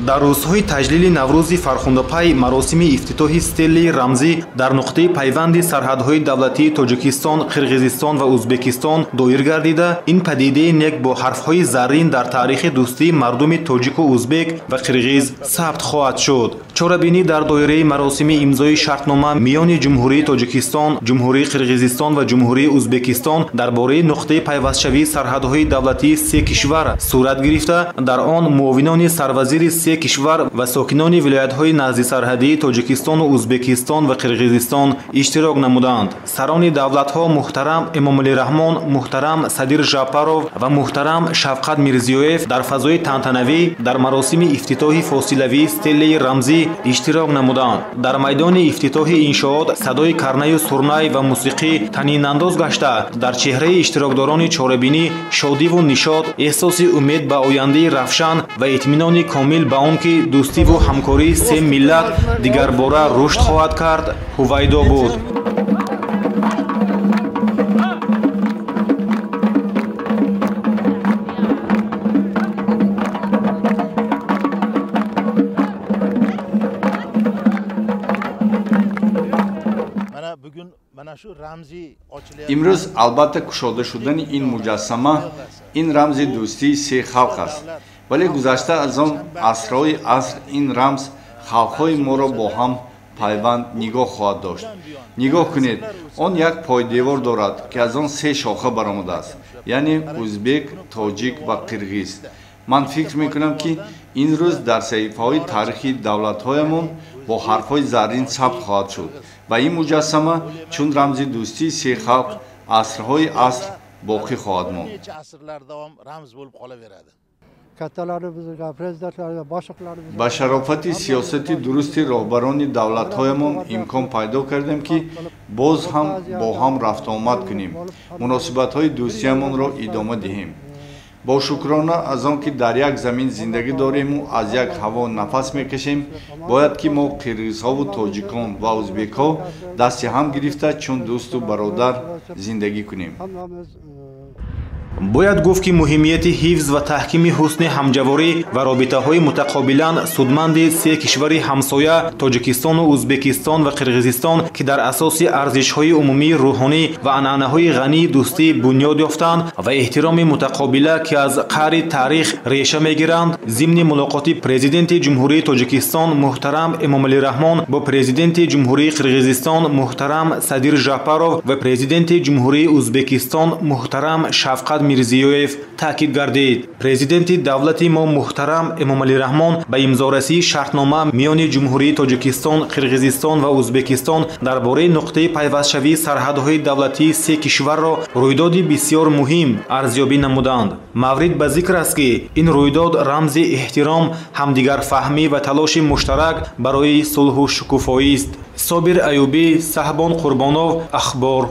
Дар рӯзҳои таҷлили Наврӯзи фархундапай маросими ифтитоҳи стеллаи рамзӣ дар нуқтаи пайванди сарҳадҳои давлатии Тоҷикистон, Қирғизистон ва Узбекистон доир гардида, ин падидаи нек бо ҳарфҳои заррин дар таърихи дӯстии мардуми тоҷику узбек ва қирғиз сабт хоҳад шуд. Чорабинӣ дар доираи маросими имзои шартнома миёни Ҷумҳурии Тоҷикистон, Ҷумҳурии Қирғизистон ва Ҷумҳурии Узбекистон дар бораи нуқтаи пайвастшавии сарҳадҳои давлатии се кишвар сурат гирифта, дар он муовинони сарвазири се кишвар ва сокинони вилоятҳои наздисарҳадии Тоҷикистону Узбекистон ва Қирғизистон иштирок намуданд. Сарони давлатҳо муҳтарам Эмомалӣ Раҳмон, муҳтарам Садир Жапаров ва муҳтарам Шавқат Мирзиёев дар фазои тантанавӣ дар маросими ифтитоҳи фосилавии стеллаи рамзӣ иштирок намуданд. Дар майдони ифтитоҳи иншоот садои карнаю сурнай ва мусиқӣ танинандоз гашта, дар чеҳраи иштирокдорони чорабинӣ шодиву нишод, эҳсоси умед ба ояндаи равшан ва итминони комил ба он ки дӯстиву ҳамкории се миллат дигарбора рушд хоҳад кард, ҳувайдо буд. Имрӯз албатта кушода шудани ин муҷассама ин рамзи дӯстии се халқ аст, вале гузашта аз он асрҳои аср ин рамз халқҳои моро бо ҳам пайванд нигоҳ хоҳад дошт. Нигоҳ кунед, он як пойдевор дорад, ки аз он се шоха баромадааст, яъне узбек, тоҷик ва қирғиз. Ман фикр мекунам, ки ин рӯз дар саҳифаҳои таърихи давлатҳоямон бо ҳарфҳои заррин сабт хоҳад шуд ва ин муҷассама чун рамзи дӯстии се халқ асрҳои аср боқӣ хоҳад монд. Ба шарофати сиёсати дурусти роҳбарони давлатҳоямон имкон пайдо кардем, ки боз ҳам бо ҳам рафтуомад кунем, муносибатҳои дӯстиямонро идома диҳем. Бо шукрона аз он ки дар як замин зиндагӣ дорему аз як ҳаво нафас мекашем, бояд ки мо қирғизҳову тоҷикон ва узбекҳо дасти ҳам гирифта чун дӯсту бародар зиндагӣ кунем. Бояд гуфт, ки муҳимияти ҳифз ва таҳкими ҳусни ҳамҷаворӣ ва робитаҳои мутақобилан судманди се кишвари ҳамсоя Тоҷикистону Узбекистон ва Қирғизистон, ки дар асоси арзишҳои умумии рӯҳонӣ ва анъанаҳои ғании дӯстӣ бунёд ёфтанд ва эҳтироми мутақобила, ки аз қаъри таърих реша мегиранд, зимни мулоқоти президенти Ҷумҳурии Тоҷикистон муҳтарам Эмомалӣ Раҳмон бо президенти Ҷумҳурии Қирғизистон муҳтарам Садир Жапаров ва президенти Ҷумҳурии Узбекистон муҳтарам Шавқат Мирзиёев таъкид гардид. Президенти давлати мо муҳтарам Эмомалӣ Раҳмон ба имзорасии шартнома миёни Ҷумҳурии Тоҷикистон, Қирғизистон ва Узбекистон дар бораи нуқтаи пайвастшавии сарҳадҳои давлатии се кишварро рӯйдоди бисёр муҳим арзёбӣ намуданд. Маврид ба зикр аст, ки ин рӯйдод рамзи эҳтиром, ҳамдигарфаҳмӣ ва талоши муштарак барои сулҳу шукуфоист. Собир Аюбӣ, Саҳбон Қурбонов, Ахбор.